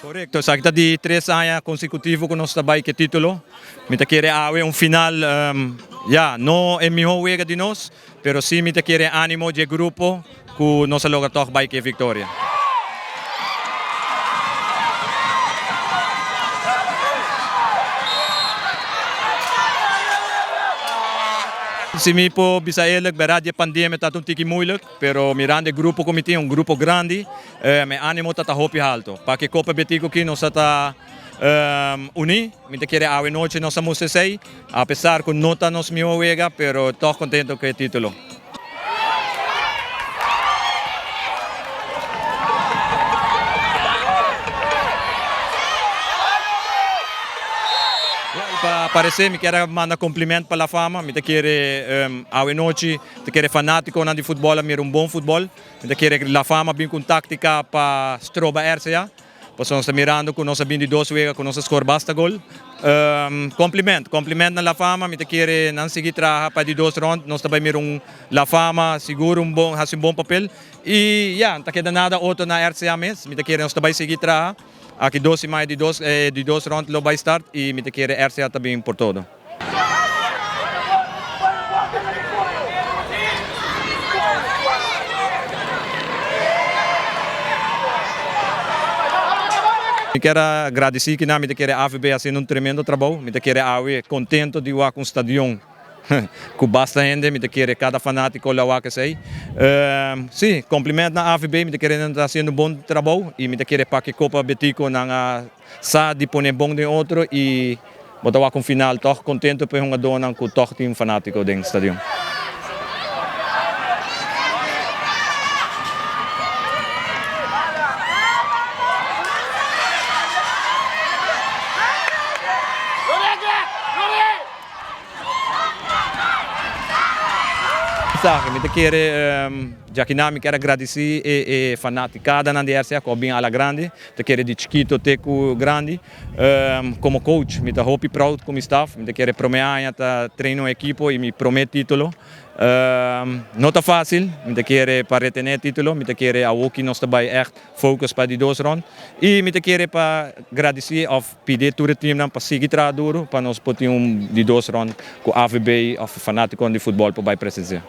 Korekto, esaki ta di tres aña konsekutivo ku nos ta bai ku e título. Mi ta kere awe un final, ya, no e mihó wega di nos, pero sí mi ta kere e ánimo dje grupo ku nos a logra tòg bai ku e viktoria. Si mi por bisa eerlijk, bèrdat dje pandemia ta un tiki moeilijk, pero mirando e grupo ku mi tin, un grupo grandi, Mi animo ta ta hopi halto. Pa ke Copa Betico ki nos a ta uni, mi ta kere awe nochi nos a mustra esey, a pesar cu no ta nos miho wega, pero tog contento cu e titulo. Pa parece mi kier a manda compliment pa La Fama, mi ta kere awe nochi ta kere fanaticonan di futbol a mira un bon futbol. Mi ta kere La Fama bin ku un taktika pa stroba RCA, pasobra nos ta mirando ku nos a bin di dos wega ku nos a skor basta gol. Kompliment, kompliment na La Fama, mi ta kere nan sigui traha pa di dos rond nos ta bai mira un La Fama sigur un bon hasi un bon papel i ya, no ta keda nada otro na RCA mes, mi ta kere nos ta bai sigui traha, aki dos siman e di dos e di dos rond lo bai start i mi ta kere RCA ta bin por todo. Mi kier a gradisí kinan, mi ta kere AVB hasiendo un tremendo trabou, mi ta kere awe kontento di wak un stadion ku basta hende, mi ta kere kada fanátiko lo a wak esei. Sí, kompliment na AVB, mi ta kere nan ta hasiendo un bon trabou i mi ta kere pa ke Kopa Betico nan a Sa di pone bon den otro y bo ta wak un final tog contento pa e hungadornan cu tog tin fanatico den stadion. Mensahe, Mi ta kere djakinan mi kier a gradisi e fanaticadanan di RCA cu a bin ala grandi. Ta kere di chikito te ku grandi. Komo coach mi ta hopi proud ku mi staff. Mi ta kere prome aña ta train un ekipo i mi prome titulo. No ta fasil, mi ta kere pa retene e titulo, mi ta kere awoki nos ta bai ègt focus pa di dos rond. I mi ta kere pa gradisi òf pidi tur e teamnan pa sigui traha duru pa nos por tin un di dos rond ku AVB òf fanatikonan di futbòl por bai presensia.